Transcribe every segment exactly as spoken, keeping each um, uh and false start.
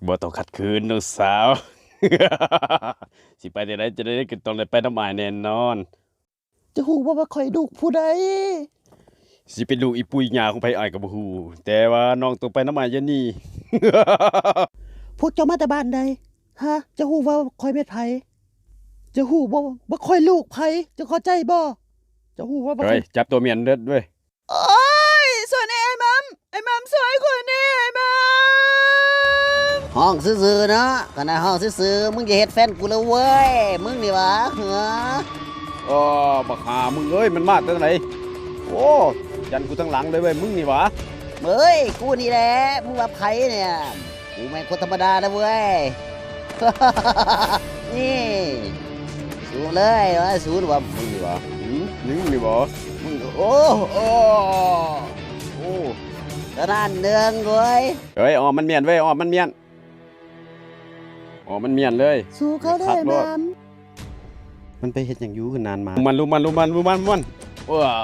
บ่ต้องขัดขืนน้องสาว สิไปจั่งใดจั่งใดก็ต้องได้ไปนำอ้ายแน่นอน เจ้าฮู้บ่ว่าข้อยลูกผู้ใด สิเป็นลูกอีปู่อีย่าของไผอ้ายก็บ่ฮู้ แต่ว่าน้องต้องไปนำอ้ายเดี๋ยวนี้ พวกเจ้ามาแต่บ้านใด ฮะ เจ้าฮู้ว่าข้อยแม่นไผ เจ้าฮู้บ่ว่าข้อยลูกไผ เจ้าเข้าใจบ่ เจ้าฮู้ว่าบ่ เฮ้ย จับตัวเมียนเด้อเว้ย โอ๊ย ช่วยแหน่อ้ายหม่ำ อ้ายหม่ำช่วยข้อยแหน่อ้ายหม่ำ ฮ้องซื่อๆเนาะ ขนาดฮ้องซื่อๆ มึงจะเฮ็ดแฟนกูแล้วเว้ย มึงนี่หว่า เหือ อ้อ บักห่ามึงเอ้ย มันมาแต่ไหน โอ้ ยันกูทั้งหลังเลยเว้ย มึงนี่หว่า เฮ้ย กูนี่แหละ มึงว่าไผเนี่ย กูแม่งคนธรรมดานะเว้ย นี่ สูงเลยว่าสูงว่ามึงดีวะ หืม มึงนี่บ่ มึง โอ้ โอ้ โอ้ กระนั้นเนืองเว้ย เฮ้ย ออกมันเมียนเว้ย ออกมันเมียน ออกมันเมียนเลย สู้เขาได้ คักโลด น้ำ มันไปเฮ็ดหยังอยู่คือนานมา มันลุมมันลุมมันลุมมันลุมมัน ว้า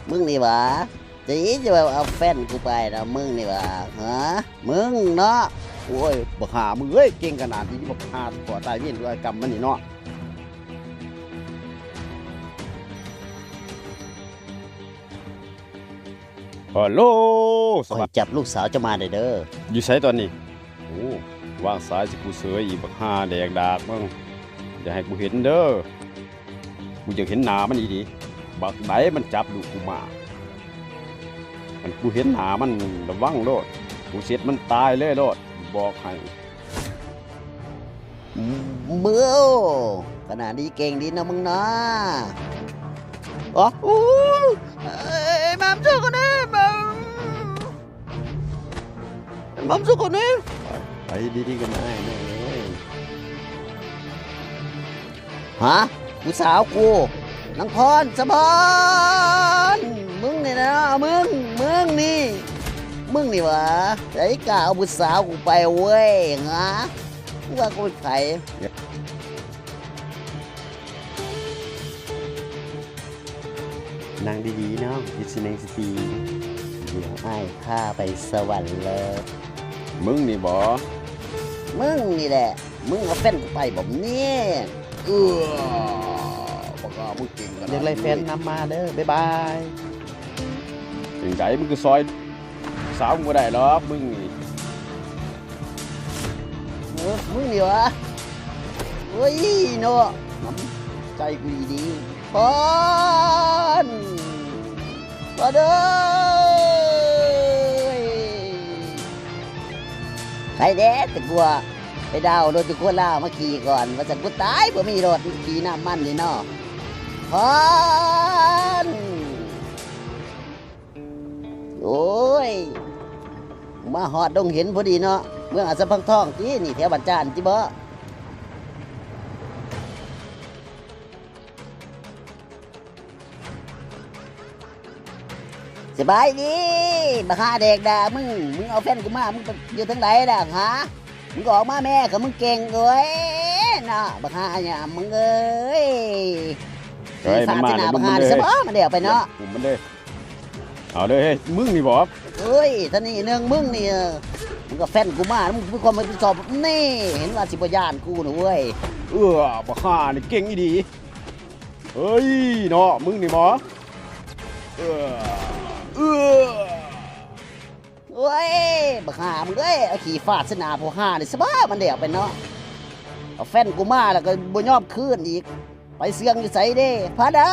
มึงนี่หวา จะอีจะเอาแฟนกูไปนะ มึงนี่หวา ฮะ มึงเนาะ โอ้ย บักห่ามึงเอ้ย เก่งขนาดนี้ บักห่า ขอตายเวียนด้วยกรรมมันนี่เนาะ ฮัลโหล ส ข้อย วัสดี จับลูกสาวเจ้ามาได้เด้อ อยู่ไสตอนนี้ โอ้ วางสายสิกูเสยอีก บักห่าแดกดากมึง อย่าให้กูเห็นเด้อ กูอยากเห็นหน้ามันอีหลี บักใดมันจับลูกกูมา คันกูเห็นหน้ามันระวังโลด กูเช็ดมันตายเลยโลด บอกให้ เบ้อ ขนาดนี้เก่งดีนะมึงนะ อ๋อ อู้ เอ้ย มัมสู้กันนะ มัม มัมสู้กันนะ ไปดีๆกันนะไอ้น้องเอ้ย ฮะ ผู้สาวกู นางพรสะพอน มึงนี่นะ มึง มึงนี่ มึงนี่หวา ไอ้กล้าเอาผู้สาวกูไปเว้ย ฮะ มึงว่ากูเป็นใคร นั่งดีๆเนาะ Listening Speed เดี๋ยวอ้ายพาไปสวรรค์เลย มึงนี่บ่ มึงนี่แหละ มึงเอาแฟนกูไปบ่เนี่ย เออ บักห่ามึงเก่งขนาดนี้ อยากได้แฟนนำมาเด้อ บ๊ายบาย จั่งใดมึงก็ซอยสาวกูบ่ได้หรอก มึงนี่ เออ มึงนี่หวา เฮ้ย เนาะ น้ำใจกูดีๆ พร พรเด้อ ใครแน่แต่กลัว ไปดาวน์รถอยู่โคราชมาขี่ก่อน ว่าซั่น กูตาย บ่มีรถขี่น้ำมันนี่เนาะ พร โอ้ย มาฮอดดงเห็นพอดีเนาะ เมืองอัสสัมพันธองติ นี่แถวบ้านจานติบ่ สบายดี บักห่าแดกด่ามึง มึงเอาแฟนกูมา มึงไปอยู่ทางใดล่ะ ฮะ มึงก็ออกมาแม่ คันมึงเก่งเอ้ย เนาะ บักห่าเนี่ย มึงเอ้ย เฮ้ย มันมา ศาสนา แล้ว บักห่า มึงมันเลย ซะบ่ มันเดี๋ยวไปเนาะ เดี๋ยวผมมันเลย เอาเด้อ เฮ้ย มึงนี่บ่ เอ้ย ท่านี่เรื่องมึงนี่ เออ มึงกับแฟนกูมา มึงมีความรับผิดชอบ นี่ เห็นว่าสิบ่ย้านกูนะเว้ย เออ บักห่านี่เก่งอีหลี เฮ้ย เนาะ มึงนี่บ่ เออ เออ โอ้ย บักห่ามึงเอ้ย เอาขี้ฟาดใส่หน้าผู้ห่านี่ซะบ่ มันเดี๋ยวไปเนาะ เอาแฟนกูมาแล้วก็บ่ยอมคืนอีก ไปเสื่องอยู่ไสเด้ พรเอ้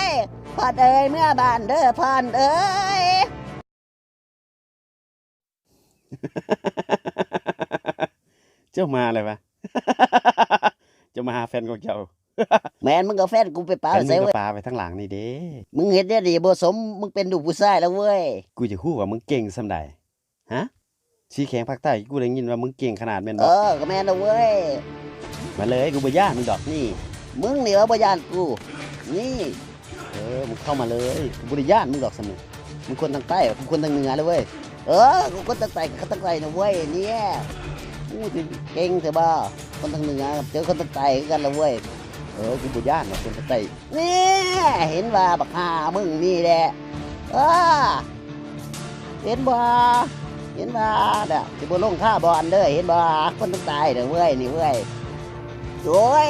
ย พรเอ้ย เมือบ้านเด้อ พรเอ้ย เจ้ามาอะไรวะ เจ้ามาหาแฟนของเจ้า แม่น มึงกับแฟนกูไปปา แฟนมึง ใส่ ก็ เว้ย ปาไปทางหลังนี่เด้ มึงเฮ็ดได้ดีบ่สม มึงเป็นลูกผู้ชายแล้วเว้ย กูจะฮู้ว่ามึงเก่งส่ำใด ฮะ สีแขงภาคใต้ กูได้ยินว่ามึงเก่งขนาดแม่นบ่ เออ ก็แม่นแล้วเว้ย มาเลย กูบ่ย้านมึงดอกนี่ มึงนี่ว่าบ่ย้านกู นี่ เออ มึงเข้ามาเลย กูบ่ได้ย้านมึงดอกสำนึก มึงคนทางใต้ กูคนทางเหนือเลยเว้ย เออ กูคนทางใต้กับคนทางใต้นะเว้ย เนี่ย กูจะเก่งเถอะบ่ คนทางเหนือเจอคนทางใต้คือกันละเว้ย เออ กูบ่ย้านหรอกคนทางใต้ เนี่ย เห็นว่าบักห่ามึงนี่แหละ เออ เห็นบ่ เห็นบ่ล่ะ สิบ่ลงคาบ่อนเด้อ เห็นบ่ คนมันตายเด้อเว้ย นี่เว้ย โอ้ย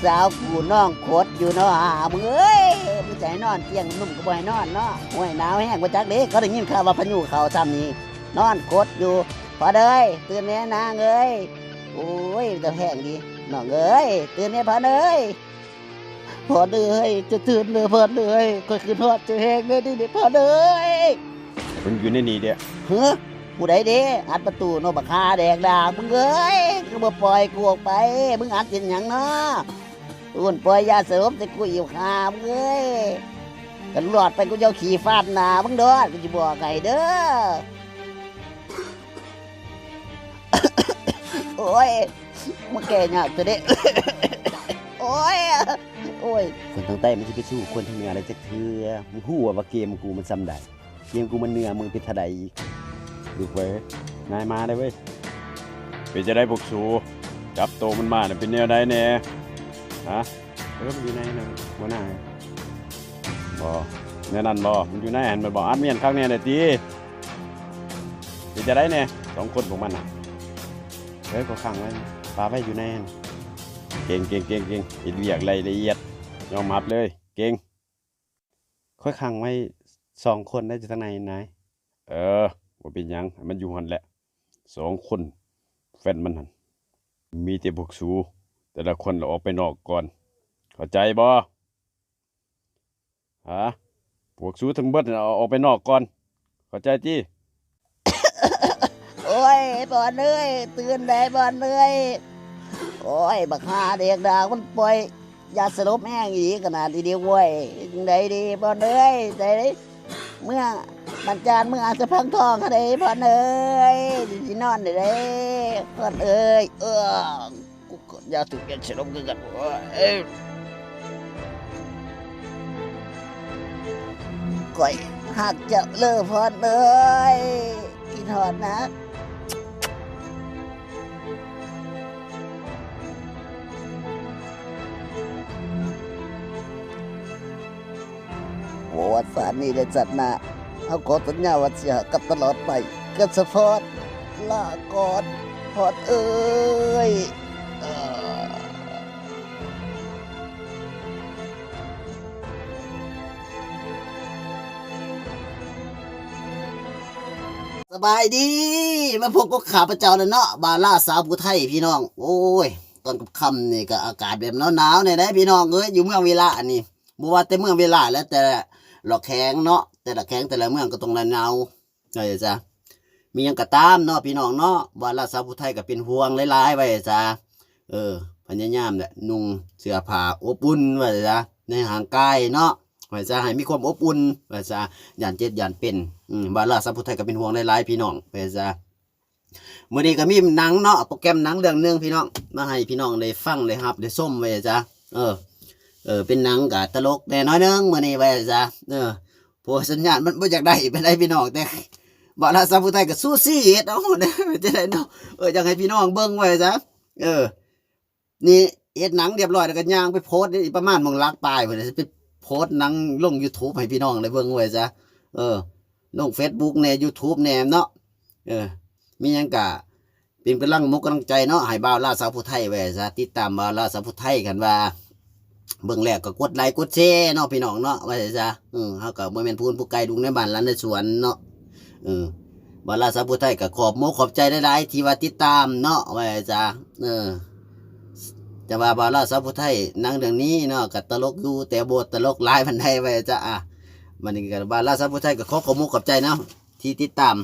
สาวกูน้องขดอยู่เนาะ มึงเอ้ย มึงจะให้นอนเตียงนุ่มก็บ่ให้นอนเนาะ โอ้ย หนาวแฮงบ่จักเด้ เขาได้ยินข่าวว่าพายุเข้าซ้ำนี่ นอนขดอยู่ พ่อเด้ย ตื่นแหน่นางเอ้ย โอ้ย แต่แฮงดี น้องเอ้ย ตื่นแหน่พ่อเอ้ย พ่อเอ้ย จะตื่นเด้อพ่อเอ้ย ข้อยคิดฮอดเจ้าแฮงเด้อนี่เด้อพ่อเอ้ย มันอยู่ในนี่เด้อ เฮ้อ ผู้ใดเด้ อัดประตูเนาะ บักห่าแดกดาก มึงเอ้ย คือบ่ปล่อยกูออกไป มึงอัดเฮ็ดหยังเนาะ มึงปล่อยยาสลบใส่กูอีกห่า มึงเอ้ย กันรอดไปกูจะเอาขี้ฟาดหน้ามึงเด้อ กูสิบอกให้เด้อ โอ้ย มาแก้ยากซะเด้ โอ้ย โอ้ย คนทางใต้มันสิไปสู้คนทางเหนือได้จักเทื่อ มึงฮู้ว่าเกมกูมันส่ำใด เกมกูมันเหนือมึงเป็นเท่าใดอีก ลูกเว้ย นายมาได้เว้ย เป็นจั่งใดพวกสู จับโตมันมาน่ะเป็นแนวใดแน่ ฮะ เออ มันอยู่ในนั่น หัวหน้า บ่ แนวนั้นบ่ มันอยู่ในหั่นแม่นบ่ อัดเมียนคักแน่เด้อติ เป็นจั่งใดแน่ สองคนพวกมันน่ะ เฮ้ย ก็ขังไว้ ปาไว้อยู่ในหั่น เก่ง เก่ง เก่ง เก่ง เฮ็ดเวียกรายละเอียด ยอมรับเลย เก่ง ข้อยขังไว้สองคนได้จากทางในนาย เออ บ่เป็นหยัง ให้มันอยู่หั่นแหละ สองคน แฟนมันหั่น มีแต่พวกสู แต่ละคนละออกไปนอกก่อน เข้าใจบ่ ฮะ พวกสูทั้งเบิดน่ะเอาออกไปนอกก่อน เข้าใจติ โอ้ย บอลเอ้ย ตื่นได้บอลเอ้ย โอ้ย บักห่าเด็กดากมันปล่อยยาสลบแฮงอีกขนาดนี้เด้อเว้ย จั่งใดดีบอลเอ้ย ใด เมือง บ้านจาน เมืองอาจจะพังทองเฮาได้บอลเอ้ย สินอนได้เด้ บอลเอ้ย เออ กูก็อยากถูกเปลี่ยนสลบคือกัน โอ้ย ข้อยฮักเจ้าเด้อพรเอ้ย คิดฮอดนะ บ่ว่าชาตินี้และชาติหน้า เฮาขอสัญญาว่าสิฮักกันตลอดไป กันสะพอด ลาก่อน พอดเอ้ย เอ่อ สบายดี มาพบกับข้าพเจ้าแล้วเนาะ บ่าวลาวสาวผู้ไทยพี่น้อง โอ้ย ตอนค่ำๆนี่ก็อากาศแบบหนาวๆแน่ๆ พี่น้องเอ้ย อยู่เมืองเวลาอันนี้ บ่ว่าแต่เมืองเวลาแล้วแต่ละแขวงเนาะ แต่ละแขวงแต่ละเมืองก็ต้องหนาวๆ ว่าซะ มีหยังก็ตามเนาะพี่น้องเนาะ บ่าวลาวสาวผู้ไทยก็เป็นห่วงหลายๆ ว่าซะ เออ พยายามแหละ นุ่งเสื้อผ้าอบอุ่น ว่าซะ ในร่างกายเนาะ ว่าซะ ให้มีความอบอุ่น ว่าซะ ย้านเจ็บย้านเป็น อืม บ่าวลาวสาวผู้ไทยก็เป็นห่วงหลายๆ พี่น้อง ว่าซะ มื้อนี้ก็มีหนังเนาะ โปรแกรมหนังเรื่องหนึ่งพี่น้อง มาให้พี่น้องได้ฟังได้รับได้ชม ว่าซะ เออ เออ เป็นหนังก็ตลกแน่น้อยหนึ่งมื้อนี้ ว่าซะ เออ เพราะว่าสัญญาณมันบ่อยากได้ปานใดพี่น้อง แต่บ่าวลาวสาวผู้ไทยก็สู้ชีวิตเอา เป็นจั่งใดเนาะ เออ อยากให้พี่น้องเบิ่ง ว่าซะ เออ นี่เฮ็ดหนังเรียบร้อยแล้วก็ย่างไปโพสต์นี่ประมาณหม่องหลักป้ายพุ้นน่ะ ไปโพสต์หนังลง YouTube ให้พี่น้องได้เบิ่ง ว่าซะ เออ ลง Facebook แหน่ YouTube แหน่เนาะ เออ มีหยังก็เป็นกำลังมกกำลังใจเนาะ ให้บ่าวลาวสาวผู้ไทย ว่าซะ ติดตามบ่าวลาวสาวผู้ไทย คันว่าเบิ่งแล้วก็กดไลค์กดแชร์เนาะพี่น้องเนาะ ว่าซะ เออ เฮาก็บ่แม่นผู้อื่นผู้ไกล ลูกในบ้านหลานในสวนเนาะ เออ บ่าวลาวสาวผู้ไทยก็ขอบมกขอบใจหลายๆ ที่ว่าติดตามเนาะ ว่าซะ เออ แต่ว่าบ่าวลาวสาวผู้ไทยหนังเรื่องนี้เนาะ ก็ตลกอยู่ แต่บ่ตลกหลายปานใด ว่าซะ อ่ะ บัดนี้ก็บ่าวลาวสาวผู้ไทยก็ขอขอบมกขอบใจเนาะ ที่ติดตาม